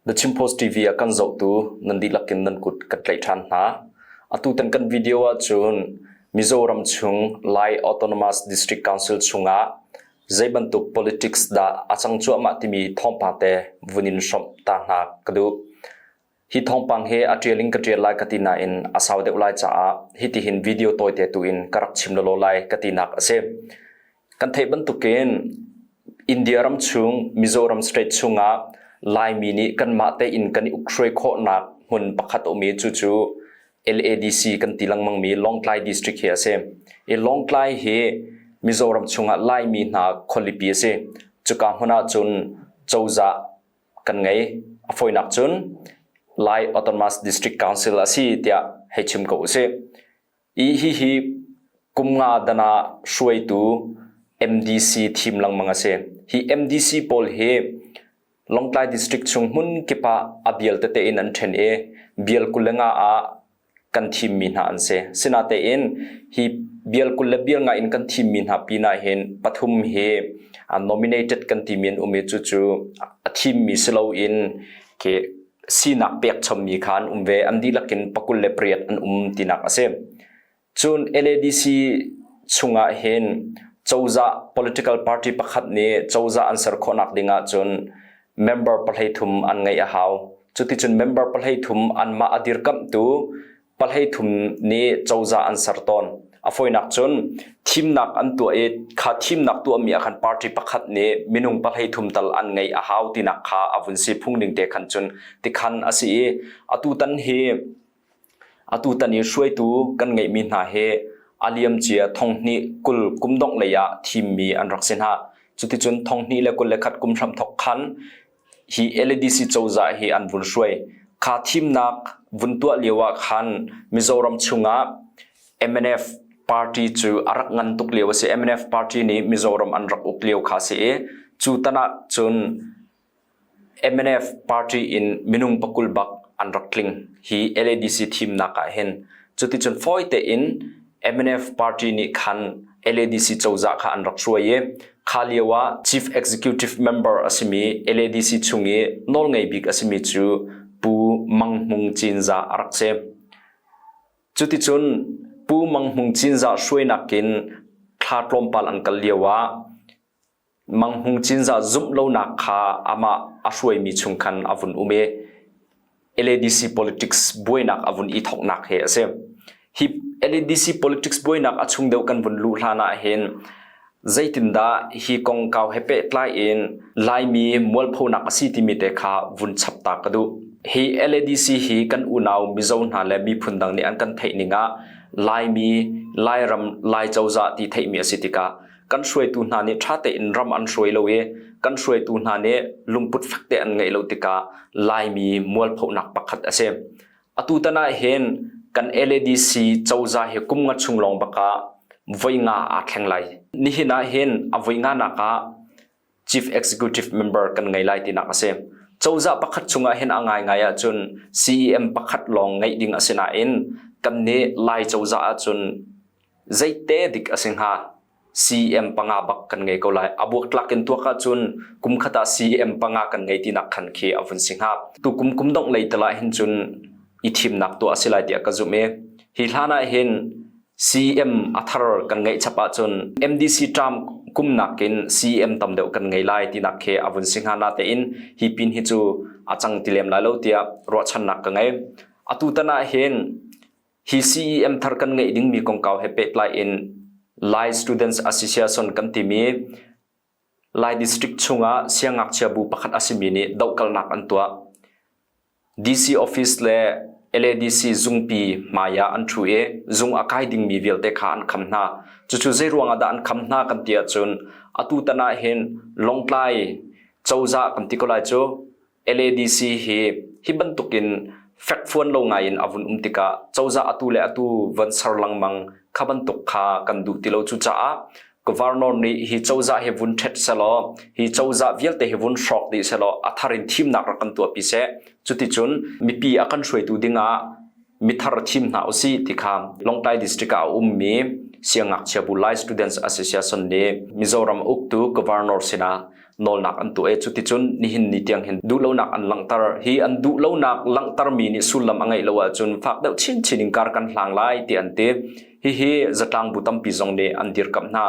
The Chin Post TV ah kan zohtu nan dihlak in nan kut kan tlaih ṭhan hna. Atutan kan video ahcun Mizoram chung Lai Autonomous District Council chungah zei bantuk politics dah a cang cuahmah timi thawngpang te vun in hrawmh ta hna ka duh. Hi thawngpang hi a ṭial in ka ṭial lai ka ti nain a sau deuh lai caah hitihin video tawite tu in ka rak chim lawlaw lai ka tinak a si. Kan theih bantukin India ram chung Mizoram state chungah Laimi nih kanmah tein kan i ukhruai khawhnak hmun pakhat a um i cucu LADC kan ti lengmangmi Lawngtlai district hi a si. I Lawngtlai hi Mizoram chungah Laimi hna khualipi a si. Cuka hmun ahcun cozah kan ngei. A fawinak cun Lai Autonomous District Council a si tiah hei chim ko usih. I hihi kum nga dan ah hruaitu MDC thim lengmang a si. Hi MDC pawl hi Lawngtlai District chung hmun kip ah a bial tete in an ṭhen i bial 25 ah kan thimmi hna an si. Sinatein hi bial 25 in kan thimmi hna pinah hin pathum hi nominated kan timi an um i cucu a thimmi si loin khi sinak pekchommi kha an um ve. An dihlak in 28 an um tinak a si. Cun LADC chungah hin cozah political party pakhat nih cozah an ser khawhnak ding ahcun member 33 an ngeih a hau. Cuticun member 33 anmah a dirkamhtu 33 nih cozah an ser tawn. A fawinak cun thimnak an tuah i kha thimnak tuahmi ah khan party pakhat nih minung 33 tal an ngeih a hau tinak kha a vun si phung ning te khan cun tikhan a si i atutan hi atutan i hruaitu kan ngeihmi hna hi a liamcia 2020 kum dongh lei ah thimmi an rak si hna. Cuticun 2021 kum hramthok khan hi LADC cozah hi an vun hruai. Kha thimnak vun tuah lio ah khan Mizoram chungah MNF party cu a rak ngan tuk lio a si. MNF party nih Mizoram an rak uk lio kha si i cu tan ah cun MNF party in minung 20 bak an rak tling hi LADC thimnak ah hin. Cuticun fawi tein MNF party nih khan LADC cozah kha an rak hruai i kha lio ah Chief Executive Member a simi LADC chung i nawlngei bik a simi cu Pu Mang Hmung Cinzah a rak si. Cuticun Pu Mang Hmung Cinzah hruainak in thla tlawmpal an kal lio ah Mang Hmung Cinzah zumh lonak kha amah a hruaimi chung khan a vun um i LADC politics buainak a vun i thawknak hi a si. Hi LADC politics buainak a chung deuh kan vun luh hlan ah hin zeitindah hi kongkau he pehtlai in Laimi mualphonak a si timi te kha vun chap ta ka duh. Hi LADC hi kan unau Mizo hna le miphun dang nih an kan theih ning ah Laimi, Lairam, Lai cozah ti theihmi a si tikah kan hruaitu hna nih ṭha tein ram an hruai lo i kan hruaitu hna nih lungput fekte an ngeih lo tikah Laimi mualphonak pakhat a si. Atu tan ah hin kan LADC cozah hi kum nga chung lawng bak ah voi nga aa thleng lai. Nihin ah hin a voi nga nak ah Chief Executive Member kan ngei lai tinak a si. Cozah pakhat chungah hin a ngaingai ahcun CEM pakhat lawng ngeih ding a si nain kan nih Lai cozah ahcun zeite dik a si hnga? CEM panga bak kan ngei ko lai. A buaktlak in tuak ahcun kum khat ah CEM panga kan ngei tinak khan khi a vun si hnga. Tu kum kum dongh lei tal ah hin cun i thimnak tuah a si lai tiah ka zumh i hi hlan ah hin CEM a thar kan ngeih chap ahcun MDC term kum nakin CEM tam deuh kan ngei lai tinak khi a vun si hnga natein hi pin hi cu a cang ti lem lai lo tiah ruahchannak ka ngei. Atu tan ah hin Hi CEM thar kan ngeih dingmi kongkau he pehtlai in Lai Students Association kan timi Lai District chungah siangngakchia bu pakhat a simi nih dohkalnak an tuah. DC office le LADC zungpi hmai ah an ṭhu i zung a kai dingmi vialte kha an kham hna. Cucu zei ruangah dah an kham hna kan ti ahcun atu tan ah hin Lawngtlai cozah kan ti ko lai cu LADC hi hi bantukin fekfuan lo ngai in a vun um tikah cozah atu le atu von ser lengmang kha bantuk kha kan duh ti lo cucaah governor nih hi cozah hi vun ṭhet selaw hi cozah vialte hi vun hrawk dih selaw a thar in thimnak rak kan tuahpi seh cuticun mipi a kan hruaitu dingah mithar thim hna usih ti kha Lawngtlai district ah a ummi siangngakchia bu Lai Students Association nih Mizoram uktu governor sinah Nawlnak an tuah i cuticun nihin ni tiang hin duhlonak an langhter. Hi an duhlonak langhtermi nih sullam a ngeih lo ahcun fak deuh chinchin in kar kan hlang lai ti an ti. Hihi zatlangbu tampi zong nih an dirkamh hna.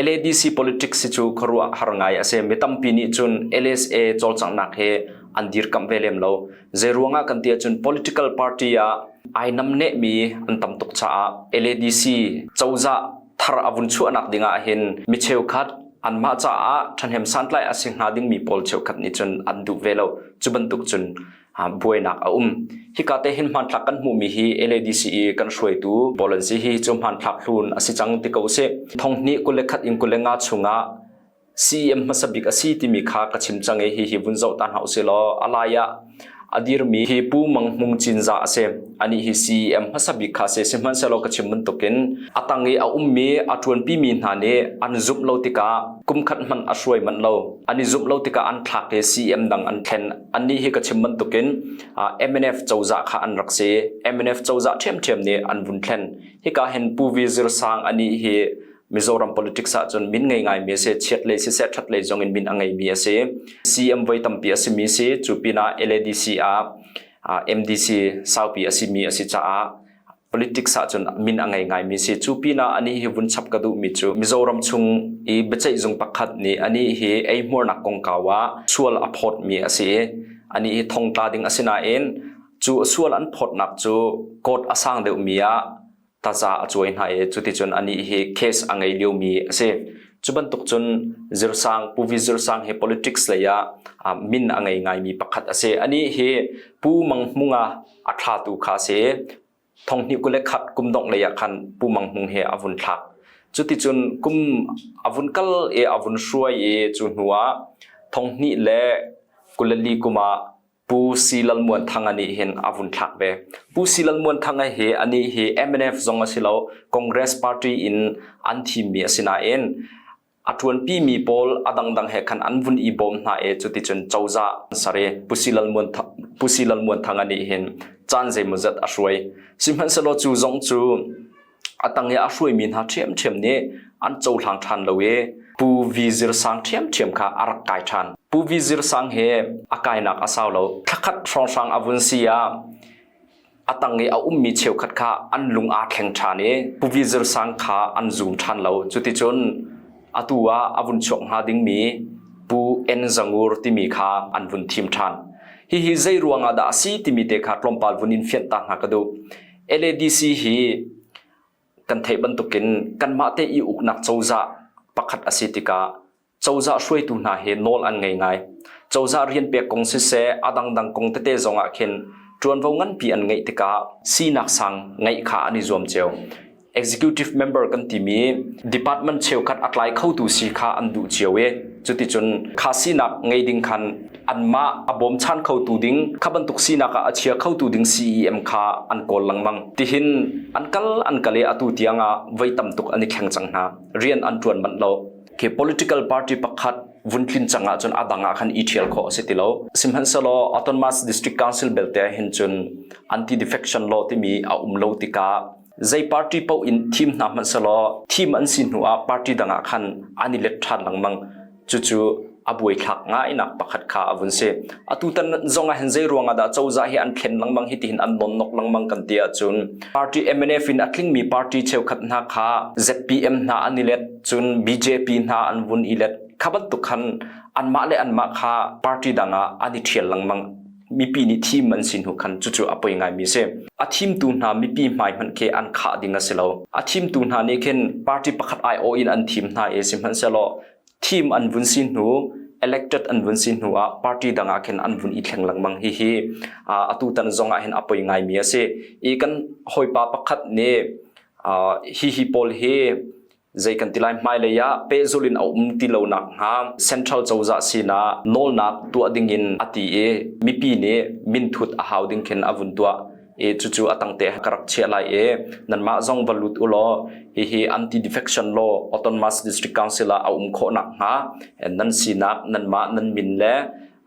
LADC politics hi cu khuaruah har ngai a si. Mi tampi nih cun LSA cawlcanghnak hi an dirkamh ve lem lo. Zei ruangah kan ti ahcun political party ah ai namnehmi an tam tuk caah LADC cozah thar a vun chuahnak ding ah hin mi cheukhat anmah caah ṭhahnem santlai a si hnga dingmi pawl cheukhat nih cun an duh ve lo. Cu bantuk cun buainak a um. Hika te hin hmanthlak kan hmuhmi hi LADC i kan hruaitu pawl an si. Hi cu hmanthlak hlun a si cang ti ko usih. Thonghnih 21 in 25 chungah CEM hmasa bik a si timi kha ka chim cang i hihi vun zoh ta hna usih law a lai ah a dirmi hi Pu Mang Hmung Cinzah a si. Anih hi CEM hmasa bik kha a si. Sihmanhsehlaw ka chim bantukin a tang i a ummi a ṭuanpimi hna nih an zumh lo tikah kum khat hmanh a hruai manh lo. An i zumh lo tikah an thlak i CEM dang an thlen. Annih hi ka chim bantukin MNF cozah kha an rak si. MNF cozah ṭhiamṭhiam nih an vun thlen. Hika hin Pu Vi Zir Sang anih hi Mizoram politics ahcun min ngei ngaimi a si, chiat lei siseh ṭhat lei zong in min a ngeimi a si. CM voi tampi a simi si, cu pinah LADC ah MDC saupi a simi a si caah politics ahcun min a ngei ngaimi si. Cu pinah anih hi vun chap ka duhmi cu Mizoram chung i biaceihzung pakhat nih anih hi eihmuarnak kongkau ah sual a phawtmi a si i anih hi thongtla ding a si nain cu sual an phawtnak cu court a sang deuhmi ah taza a cuai hna i cuticun anih hi case a ngei liomi a si. Cu bantuk cun Zirsang, Pu Vi Zirsang hi politics lei ah min a ngei ngaimi pakhat a si. Anih hi Pu Mang Hmung ah a thlatu kha a si. Thonghnih 21 kum dongh lei ah khan Pu Mang Hmung he a vun thlak. Cuticun kum a vun kal i a vun hruai i cu hnu ah thonghnih le 24 kum ah Pu Si Lal Muan Thang anih hin a vun thlak ve. Pu Si Lal Muan Thang hi anih hi MNF zong a si lo, Congress Party in an thimmi a si nain a ṭuanpimi pawl a dangdang he khan an vun i bawm hna i cuticun cozah sari Pu Si Lal Muan Pu Si Lal Muan Thang anih hin caan zeimawzat a hruai. Sihmanhsehlaw cu zong cu a tang i a hruaimi hna ṭhiamṭhiam nih an cohlang ṭhan lo i Pu Vi Zir Sang ṭhiamṭhiam kha a rak kai ṭhan. Pu Vi Zir Sang he a kainak a sau lo. Thlakhat hrawnghrang a vun si ah a tang i a ummi cheukhat kha an lung aa thleng ṭhan i Pu Vi Zir Sang kha an zum ṭhan lo. Cuticun atu ah a vun chuak hnga dingmi Pu N Zangur timi kha an vun thim ṭhan. Hihi zei ruangah dah a si timi te kha tlawmpal vun in fianh ta hna ka duh. LADC hi kan theih bantukin kanmah te i uknak cozah pakhat a si tikah cozah hruaitu hna hi nawl an ngei ngai. Cozah rian pek kong siseh, a dangdang kong tete zong ah khin ṭuanvo nganpi an ngeih tikah sinak sang ngeih kha an i zuam cio. Executive member kan timi department cheukhat a tlai khotu si kha an duh cio i cuticun kha sinak ngei ding khan anmah a bawmchan khotu ding kha bantuk sinak ah a chia khotu ding CEM kha an kawl lengmang. Tihin an kal an kal i atu tiang ah voi tam tuk an i thleng cang hna. Rian an ṭuan manh lo. Khi political party pakhat vun tlin cang ahcun a dang ah khan i ṭhial khawh a si ti lo. Sihmanhsehlaw Autonomous District Council belte ah hin cun anti-defection law timi a um lo tikah zei party paoh in thim hna hmanh selaw thim an si hnu ah party dang ah khan an i let ṭhan lengmang. Cucu a buaithlak ngainak pakhat kha a vun si. Atutan zong ah hin zei ruang ah dah cozah hi an thlen lengmang hi tihin an nonnok lengmang kan ti ahcun party MNF in a tlingmi party cheukhat hna kha ZPM hna an i let cun BJP hna an vun i let kha bantuk khan anmah le anmah kha party dang ah an i ṭhial lengmang mipi nih thim an si hnu khan cucu a poi ngaimi a si. A thimtu hna mipi hmai hmanh khi an khah ding a si lo. A thimtu hna nih khin party pakhat aiawh in an thim hna i sihmanhsehlaw thim an vun si hnu elected an vun si hnu ah party dang ah khin an vun i thleng lengmang hi hi atu tan zong ah hin a poi ngaimi a si. I kan hawipa pakhat nih hi hi pawl hi zei kan ti lai hmailei ah pehzulh in a um ti lo nak hnga central cozah sinah nawlnak tuah ding in a ti i mipi nih minthut a hau ding khin a vun tuah i cucu a tangte ka rak chiah lai i nanmah zong va lut u law hihi anti defection law autonomous district council ah a um khawh nak hnga nan sinak nanmah nan min le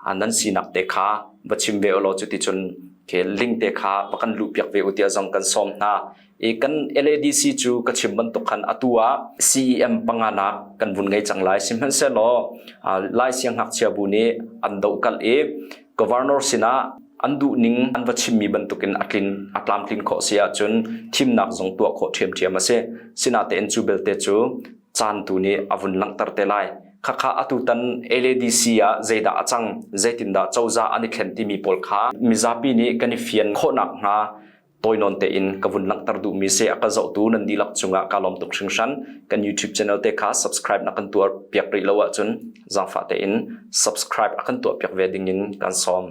Nan sinak te kha va chim ve ulaw cuticun ke link te kha va kan luh piak ve u tiah zong kan sawm hna. I kan LADC cu ka chim bantuk khan atu ah CEM panganak kan vun ngei cang lai. Sihmanhsehlaw Lai siangngakchia bu nih an dohkalh i governor sinah an duhning an va chimmi bantukin a tlin a tlamtlin khawh si ahcun thimnak zong tuah khawh ṭhiamṭhiam a si. Sinatein cu belte cu caan tu nih a vun langhter te lai. Khakha atutan LADC ah zeidah a cang, zeitindah cozah an i thlen timi pawl kha mizapi nih kan i fian khawhnak hnga tawinawn tein ka vun langhter duhmi si. A ka zohtu nan dihlak cungah ka lawm tuk hringhran. Kan YouTube channel te kha subscribe na kan tuah piak rih lo ahcun zaangfah tein subscribe a kan tuah piak ve dingin kan sawm.